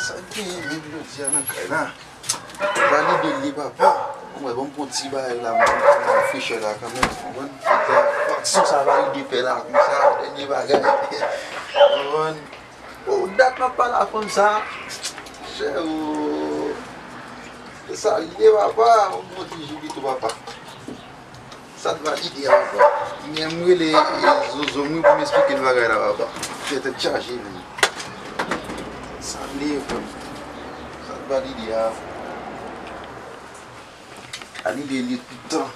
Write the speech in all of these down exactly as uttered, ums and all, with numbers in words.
Sa k genyen menm jodi a nan kay la? Valide li papa. Mwen, ban m pran ti bagay la, mwen, mwen frechè la kanmenm, ou konprann? Aksyon sa Valide fè la konsa, dènye bagay. Ou konprann? Oh, dat m ap pale a fanm sa. Chè, oh. E sa li ye papa, ou bon ti jibito papa. Sa t Valide a papa. Men m rele, e, Zozo m wi pou m esplike l bagay la papa. Fè tèt chaje menm. Sa li ye frè m. Sa t Valide a. Valide li tout tan.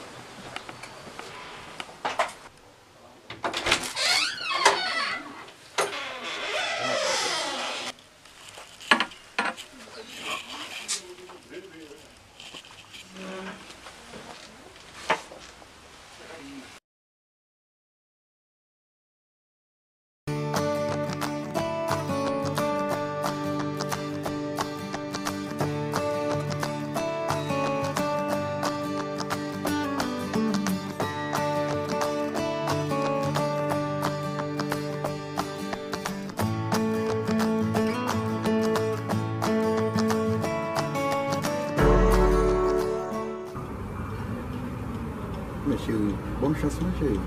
Men cheri, ban m chans non cheri.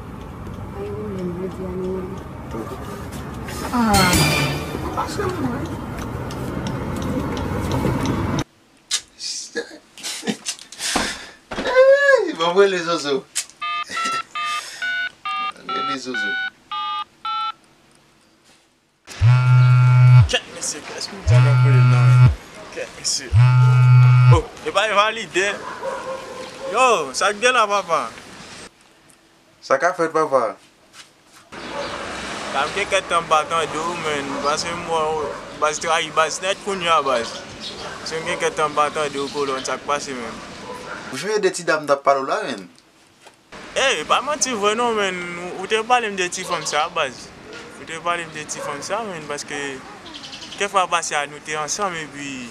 Ay ou menm jodi a nou. Ah, pase mwen. Ey, ban m rele Zozo. Rele Zozo. Kèt mesye, kèt moun sa k ap rele m nan men? Kèt mesye. Oh, e pa Valide. Yo, sa k gen la papa? Sa ka fèt papa? Sa m gen kèk tan m pa tande w, men, paske m wè w, baz trayi baz nèt kounye a baz. Paske m gen kèk tan m pa tande w kolòn, sa k pase menm? Ou sonje de ti dam m t ap pale w la menm? Ey, pa manti vre non, men, ou, ou te pale m de ti fanm sa, baz. Ou te pale m de ti fanm sa, men, paske kèk fwa pase a, nou te ansanm, epi,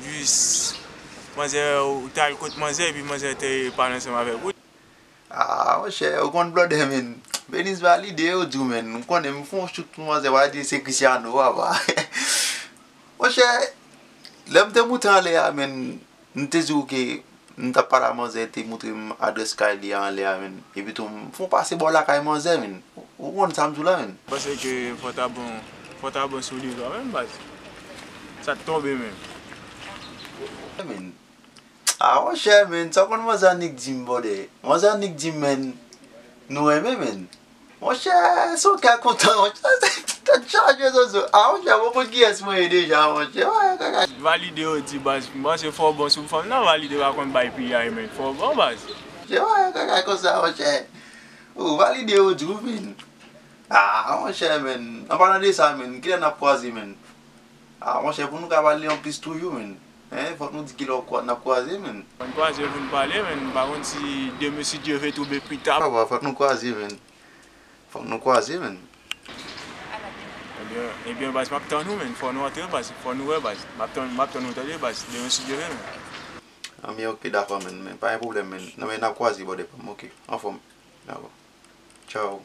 jis, manzè, ou t al kot manzè, epi manzè te pale ansanm avèk ou. Ah, monchè, ou konn blòdè, men. Venise Valide, yo di w, men. M konnen, m fè yon chout pou manzè, pa di se Cristiano, papa. Monchè, lè m te moute anlè a, men, m te di w ke m t ap pale a manzè, te moutre m adrès kay li a anlè a, men. Epi tou, m fè yon pase bò lakay manzè, men. Ou konn sa m di w la, men. Panse ke fò ta bon, fò ta bon sou li, menm, baz. Sa t tonbe, menm. Men. Ah, monchè, men, sa w konn manzè Annik di m, bòdè? Manzè Annik di m, men, nou renmen, men. Monchè, se yon kè kontan, monchè, tèt chaje, Zozo. Ah, monchè, mwen konn kiyès mwen ye deja, monchè. Wè, kaka. Valide yo di, baz, m panse fò w bon sou fanm nan, Valide pa konn bay piyay, men. Fò w bon, baz. Monchè, wè, kaka konsa, monchè. Ou Valide yo di w, men. Ah, monchè, men. An palan de sa, men, kilè n ap kwaze, men? Ah, monchè, pou nou ka pale anplis toujou, men. Hein, fòk nou di kilè w kwa-, n ap kwaze, men. Fò n kwaze pou n pale, men. M pa konn si demen, si Dye vle, tou byen pita. Papa, fòk nou kwaze, men. Fòk nou kwaze, men. Ebyen, ebyen, baz, m ap tann ou, men. Fò nou antre, baz. Fò nou wè, baz. M ap tann, m ap tann ou, tande, baz. Demen, si Dye vle, men. Anben, ok, dakò, men. Men pa gen pwoblèm, men. Non, men n ap kwaze, bòdè pa m, ok. Anfòm. Dakò. Tchaw.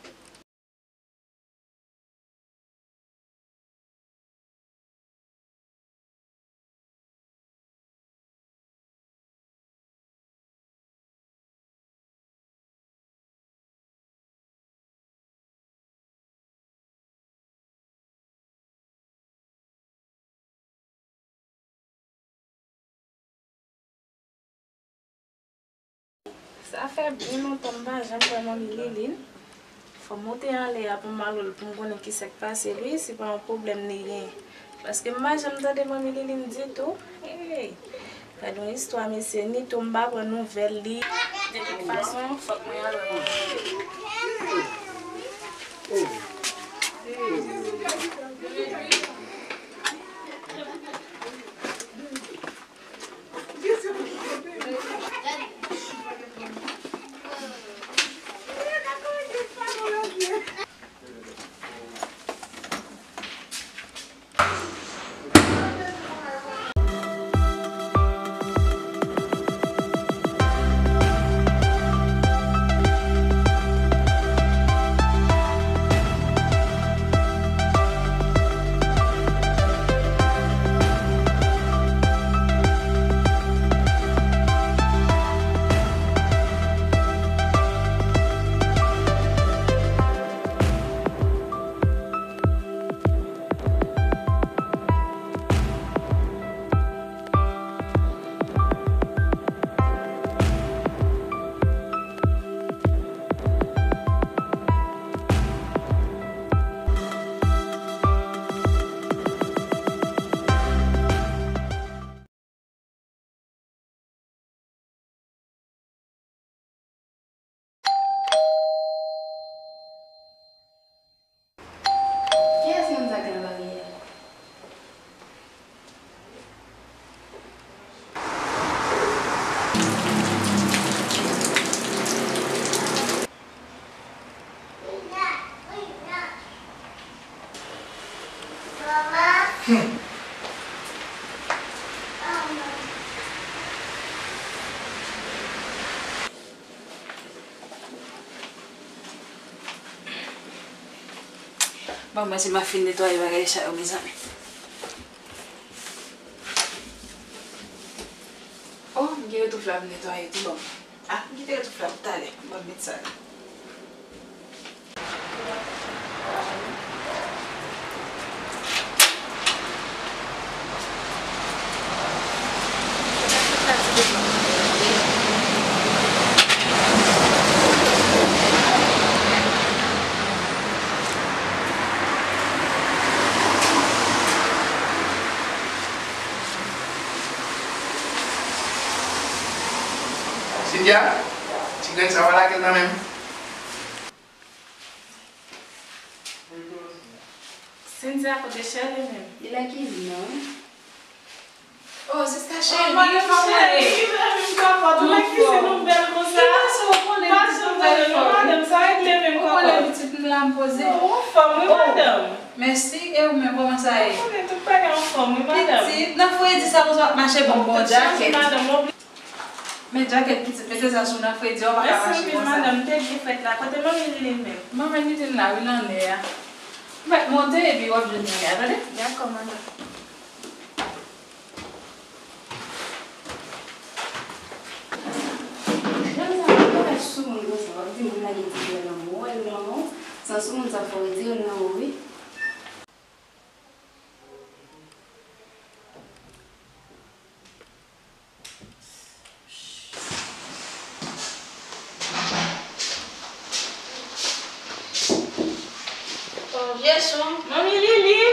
Sa fè byen lontan m pa janm wè manmi Liline. Fò m monte anlè a pou m al wè l, pou m konnen kisa k pase l, wi, si pa yon pwoblèm li gen. Paske m pa janm tande manmi Liline ditou. Hey! Gad yon istwa, mesye, Nito, m pa pran nouvèl li. De tout fason, fòk mwen al wè manmi Liline. Mwen se m ap fin netwaye bagay sa yo, mezanmi. Oh, m gen retouf la pou netwaye tou, bon. Ah, m kite retouf la pou talè. M ap met sa la. Cynthia, ti grenn sa w pa lage l nan men m. Cynthia, kote Shirley menm? Li nan kizin nan, wi. Oh, sista Shirley, kòman w ye? Ou nan kizin ou bèl konsa? Ki pase, ou konnen pitit m bèl fò, wi. Madanm, sa regle menm kòman? Ou konnen pitit m la, m poze. Oh, ou anfòm, wi, madanm. Mèsi, e ou menm, kòman sa ye? Ou konnen tout bagay anfòm, wi, madanm. Pitit, nan fredi sa konsa w ap mache ban m bon djakèt. Madanm, Men djakèt pitit, mete sa sou nan fredi a, ou pa ka mache konsa. Mèsi anpil, madanm, m te byen fèt la. Kote manmi Liline menm? Manmi Liline la, wi, nan lè a. Mèt monte epi w ap jwenn li a, tande? Dakò, madanm. Jan sa, ou pa ka soumoun konsa, w ap di moun lage ti dwèt nan men w, wè l nan men w, san soumoun sa fò w retire l nan men w, wi. Oh, Jezi. Manmi Liline.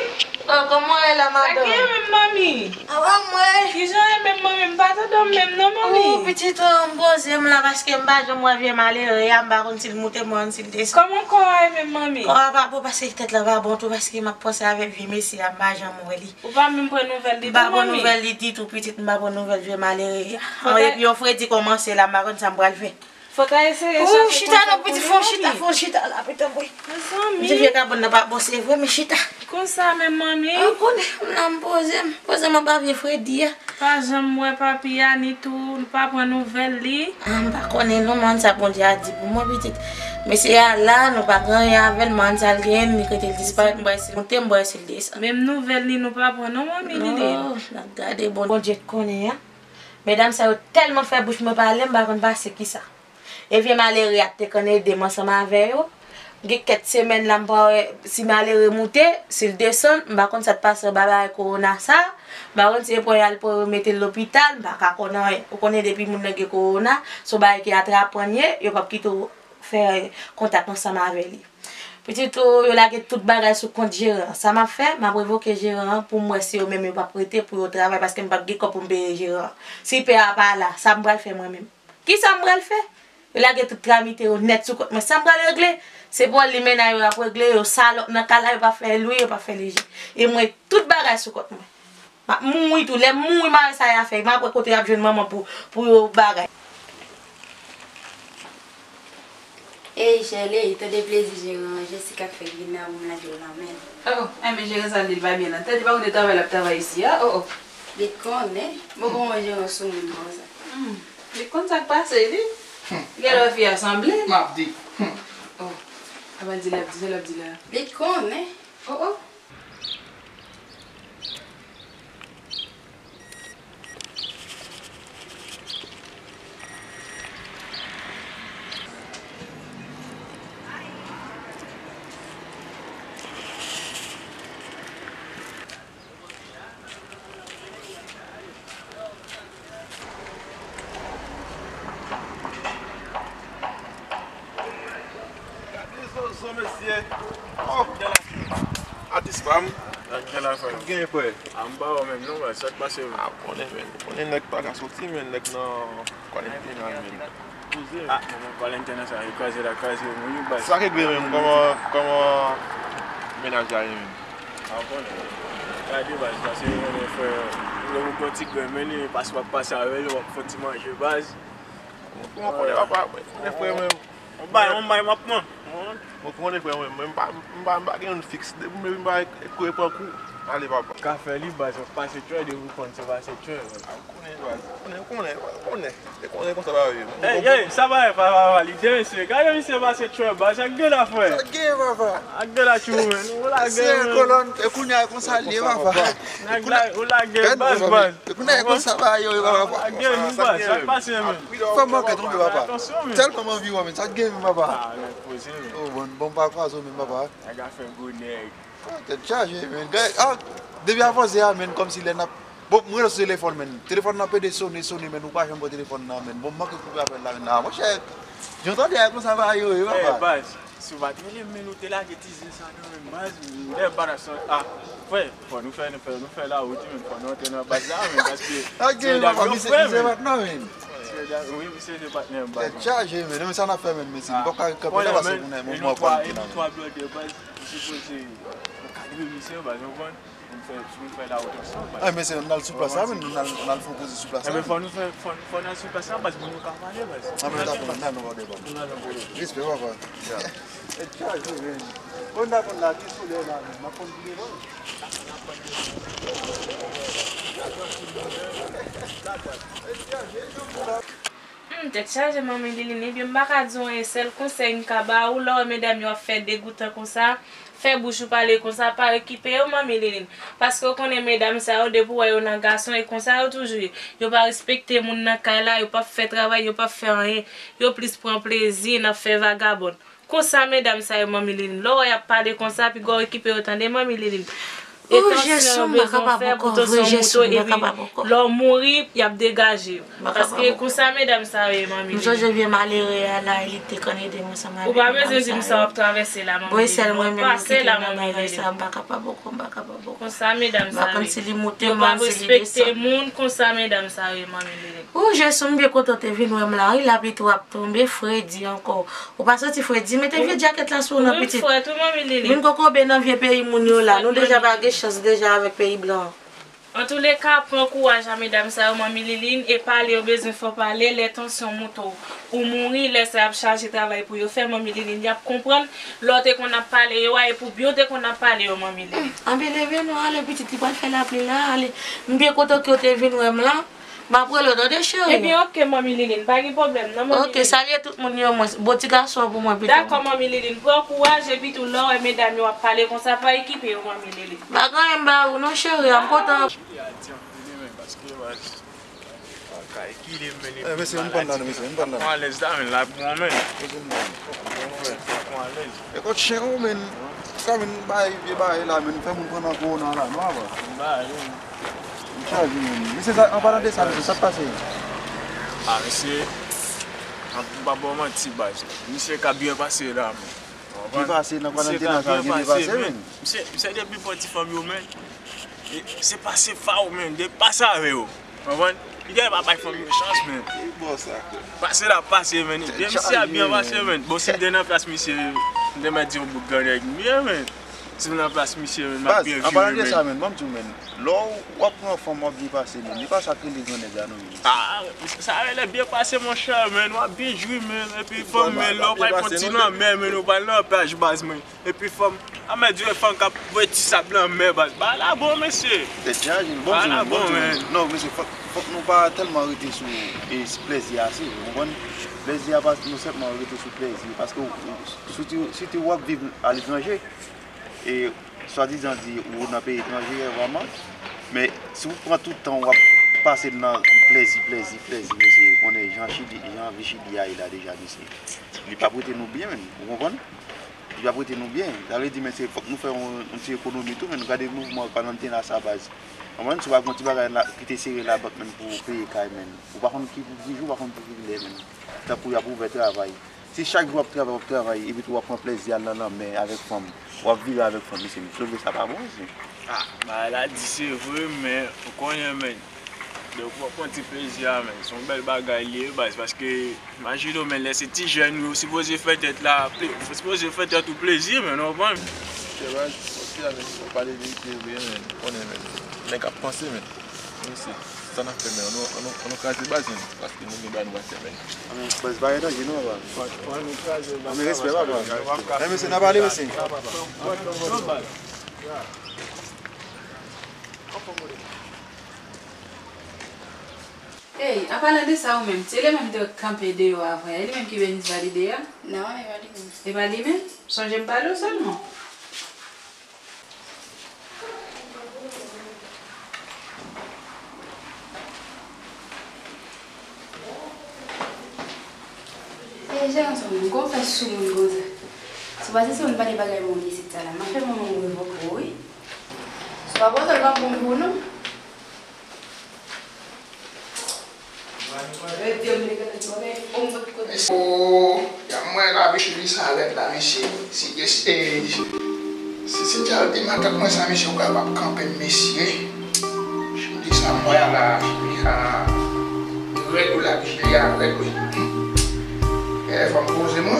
Oh, kòman w ye la, madanm? Sa gen menm, manmi? Anfòm, wi. Kijan w ye menm, manmi? M pa tande w menm non, manmi. Oh, pitit, oh, m poze m la paske m pa janm wè vye malere a, m pa konn si l moute mòn, si l desann. Kòman kò a ye menm, manmi? Kò a pa bon paske tèt la pa bon tou paske m ap panse avèk vye mesye a, m pa janm wè li. Ou pa menm pran nouvèl li tou, manmi? M pa pran nouvèl li ditou, pitit, m pa pran nouvèl vye malere a. Epi yon fredi kòmanse la, m pa konn sa m pral fè. Fò ta eseye chache kontak pou li, manmi. Ou chita non, pitit, fò w chita, fò w chita la, pitit, tanpri. Mezanmi. Pitit, vye kabann nan pa bon, se vre, men chita. Konsa menm, manmi. Ou konnen, m la, m poze m, poze m anba vye fredi a. Pa janm wè papi a ni tou, nou pa pran nouvèl li. Ah, m pa konnen non, m pa konn sa Bondye a di pou mwen, pitit. Mesye a la, nou pa gen anyen avè l, m pa konn sa l genyen, li rete l disparèt, m pa wè si l monte, m pa wè si l desann. Menm nouvèl li, nou pa pran non, manmi Liline. Oh, n ap gade Bon-, Bondye k konnen an. Medam sa yo tèlman fè bouch mwen pale, m pa konn pase kisa. E vye malere a te konn ede m ansanm avè yo. Gen kèk semèn la, m pa wè si malere moute, si l desann, m pa konn sa t pase anba bagay kowona sa. M pa konn si yo pran y al pran yo mete l lopital, m pa ka konn anyen. Ou konnen depi moun nan gen kowona, se yon bagay ki atrapan l ye, yo p ap kite w fè kontak ansanm avè li. Pitit ou, yo lage tout bagay sou kont jeran an. Sa m ap fè, m ap revoke jeran an pou m wè si yo menm yo p ap rete pou yo travay, paske m p ap gen kòb pou m peye jeran an. Si pè a pa la, sa m pral fè mwen menm? Kisa m pral fè? Yo lage tout tramite yo nèt sou kont mwen. Sa m pral regle? Se pwòl li mennaj yo ap regle, yo salòp nan kay la, yo p ap fè lwi, yo p ap fè leje. E mwen, tout bagay sou kont mwen. M ap mouri tou. Lè m mouri, m pa wè sa y a fè. M ap wè kote y ap jwenn manman pou, pou yo bagay. Ey, Shirley, tande plezi jeran an, Jessica k fè k vin nan pou m lage l nan men l. Oh, oh, enben jeran sa l di l pa byen nan tèt, li pa konn se travay l ap travay isi a, oh, oh. Li konnen, bon, kòman jeran sou moun konsa? Hmm, li konn sa k pase, li. Genlè fi a sanble. M ap di. Oh, apa l di l ap di, sa l ap di la? Li konnen. Oh, oh. Gade zozo, mesye. Oh. Atis pa m. Sa k gen la, frè? Sa k gen, frè? A, m pa wè w menm non, frè. Sa k pase menm? A, w konnen, men. W konnen nèg pa ka soti, men nèg nan kwalentin nan, men. Poze. A, manman kwalentin nan sa, yo kraze la, kraze yo, wi, baz. Sa k regle menm? Kòman, kòman mennaj la ye menm? A, w konnen. Gade, baz, pase yo konnen, frè. Lè w pran ti grenn, men li, pase w ap pase avè l, w ap fè ti manje, baz. Mwen konnen papa, mwen konnen frè mwen. On bay, on bay, m ap pran. Mwen konnen frè mwen, mwen m pa, m pa, m pa gen youn fiks. Depi mwen vin pa kouri pran kou. Ale, papa. Ka fè li, baz, pase tchwè, depi w konn se pase tchwè, baz. Konnen, baz. Konnen, konnen, konnen. E konnen konsa bagay yo ye. Ey, ey, sa bagay pa, pa valide, mesye. Gade misye pase tchwè, baz. Ak de la, frè. Sa gen, papa? Ak de la, tchou, men. Ou lage, men. Kolòn, e kounye a konsa li ye, papa. Nèg la, ou lage, baz, baz. E kounye a konsa bagay yo ye, papa. Ak de, men, baz. Sa pase, men. Fè m anket, tonbe, papa. Tèlman m anvi wè, men. Sa gen, men, papa. Ah, nèg poze, men. Oh, bon, bon, pa kwaze, men, papa. Nèg a fè gwo nèg. Ah, tèt chaje, men. Gade, ah, depi avanse a, men, kòmsi lè n ap, bon, mwen rele sou telefòn, men. Telefòn nan pede sone, sone, men, ou pa janm pran telefòn nan, men. Bon, m manke koupe apèl la, men. Ah, monchè, jan w tande a, konsa bagay yo ye, papa. Ey, baz, si w pa t rele m, men, ou te lage ti zen sa nan men m, baz, lè baz la sot, ah, frè, fò nou fè, nou fè, nou fè lawout, men, fò nou antre nan baz la, men, paske se medam yo, frè, men. Se medam, wi, misye se patnè m, baz. Tèt chaje, men, men sa n ap fè, men, men si m poko kanpe la, paske moun nan, moun nan pran ki nan men. Twa blòdè, baz. Ou sipoze ankadre misye, baz, ou konprann? Pou n fè, pou n fè lawout ansanm, baz. Ah, men se, n al sou plas la, men, n al, n al fè yon poze sou plas la. Enben, fò nou fè, fò, fò n al sou plas la, baz, pou nou ka pale, baz. Ah, men dakò, n al nan bòdè, baz. Nou al nan bòdè. Respè, papa. E chaje, men. Konn dakò la, ki soulè la, men. M ap konn pile, non. Hmm, tèt chaje, manmi Liline. Ebyen, m pa ka di w anyen. Sèl konsèy m ka ba ou, lè w wè medam yo ap fè degoutan konsa, fè bouch ou pale konsa, pa okipe yo, manmi Liline. Paske w konnen medam sa yo, depi w wè yo nan gason, e konsa yo toujou ye. Yo pa respekte moun nan kay la, yo p ap fè travay, yo p ap fè anyen. Yo plis pran plezi nan fè vagabon. Konsa medam sa yo, manmi Liline. Lè w wè y ap pale konsa, piga w okipe yo, tande, manmi Liline. E tansyon yo bezwen w fè pou tansyon w moute, epi lè w mouri, y ap degaje w. Paske konsa medam sa yo ye, manmi Liline. M sonje vye malere a la, li te konn ede m ansanm avèk medam sa yo. Ou pa bezwen di m sa w ap travèse la, manmi Liline. Bon, pase la, manmi Liline. M pa kapab ankò, m pa kapab ankò. Konsa medam sa yo ye. M pa konn si li moute m, si li desann. Yo p ap respekte moun, konsa medam sa yo ye, manmi Liline. O, Jezi, m byen kontan w te vin wè m la, wi, lapli tou ap tonbe, fredi ankò. Ou pa santi fredi? Mete vye djakèt la sou ou non, pitit. Wi, m frèt, wi, manmi Liline. Vin kokobe nan vye peyi moun yo la. Nou deja pa gen chans deja avèk peyi blan an. Antouleka, pran kouraj a medam sa yo, manmi Liline, e pale, yo bezwen fè w pale, lè tansyon moute w, ou mouri, lè sa y ap chache travay pou yo fè, manmi Liline, y ap konprann, lè w te konn ap pale yo a, e pou byen w te konn ap pale yo, manmi Liline. Anben leve non, ale pitit, li pral fè lapli la, ale. M byen kontan ke w te vin wè m la. M ap rele w tande, cheri. Ebyen, oke, manmi Liline, pa gen pwoblèm, non, manmi Liline. Oke, salye tout moun yo, mwen. Bon ti gason an pou mwen, pitit. Dakò, manmi Liline, pran kouraj, epi tou, lè w wè medam yo ap pale konsa, pa okipe yo, manmi Liline. Pa gen anyen m ba ou, non, cheri, m kontan. Cheri a di anpil, wi, men, paske, baz, pa kalkile, men, epi mesye, m konn la, mesye, m konn la. Pran alèz la, men, la, bon, men. Mesye, m konn. Bon, frè, pran alèz. E kot chen ou, men. Sa, men, bay, vye bay la, men, fè moun pran nan kowona la, non, papa. Bay, wi. M chaje, men. Mesye, sa, an palan de sa, mesye, sa k pase? A, mesye, an, m pa ba w manti, baz. Misye ka byen pase la, men. Byen pase, nan kwarantina sa, byen pase, men. Misye, misye depi pran ti fanm yo, men. E, se pase fa w, men. De pase avè yo. Konprann? Li genlè pa bay fanm yo chans, men. Pase la pase, men. Depi misye a byen pase, men. Bon, si m te nan plas misye, m te mèt di yon bout grannèg m ye, men. Si m nan plas misye, men, m ap byen viv, men. Baz, an palan de sa, men, ban m di w, men, lè w ap pran fanm, w ap byen pase, men. Li pa sa k rele grannèg la, non, men. Ah, sa rele byen pase, monchè, men. W ap byen jwi, men. Epi fanm, men, lè w pa pran ti lanmè, men, ou pral nan plaj, baz, men. Epi fanm, a mèt di fanm k ap voye ti sab nan men, baz. Bagay la bon, mesye. Tèt chaje, bon, bagay la bon, men. Non, mesye, fòk, fòk nou pa tèlman rete sou, e, plèzi a, se, ou konprann? Plèzi a, pa, nou senpman rete sou plèzi, paske w, w, si w te, si w te w ap viv aletranje, e, swadizan di ou nan peyi etranje, vrèman, men si w pran tout tan w ap pase l nan plèzi, plèzi, plèzi, mesye, konnen jan Chili, jan vi Chili a ye la deja, mesye, li p ap rete nou byen, menm, ou konprann? Li p ap rete nou byen. Sa vle di, men, se fòk nou fè yon, yon ti ekonomi tou, men, nou gade mouvman kwarantina sa, baz. Konprann? Si w pa gen yon ti bagay la, ki te sere labank, men, pou w peye kay, men, ou pa konn ki, pou ki jou, ou pa konn pou ki lè, men. Tankou y ap ouvè travay. Si chak jou w ap travay, w ap travay, epi tou w ap pran plèzi al nan lanmè avèk fanm, w ap vire avèk fanm, mesye, m twouve sa pa bon, mesye. Ah, bagay la di se vre, men ou konnen, men, lè w pran ti plezi a, men, se yon bèl bagay li ye, baz, paske imajine w, men, lè se ti jèn, ou sipoze fè tèt la, ple-, ou sipoze fè tèt ou plezi, men, ou konprann? Chè baz, ok la, men, ou pale verite vre, men, ou konnen, men, nèg ap panse, men. Mesye, sa n ap fè, men? Ann nou, ann nou, ann nou kraze baz, men, paske nou gen bagay nou pral fè, men. Ann nou, baz, pa gen danje, non, papa. Ann nou kraze baz. Ann nou, respè, papa. Men, mesye, n ap ale, mesye. Papa. Papa. Papa. Papa. Ey, an palan de sa, ou menm, se li menm te kanpe deyò a, vrè, e li menm ki Benis valide a? Non, e pa li menm. E pa li menm? Sonje m pale w sèlman. E, Jean, sa moun, kòman w fè sou moun konsa? Si w pa se sou moun, pa de bagay moun isit sa la. M ap fè manman w revoke w, wi. Si w pa poze l, m ap bon pou w, non. Oh, y ap mwen la, mesye, li sa rèd la, mesye. Si, si, si, si Cynthia te matant mwen sa, mesye, ou kapab kanpe m, mesye. Li sa mwen la, li a rèd ou la, li a rèd, wi. E, fò m poze m.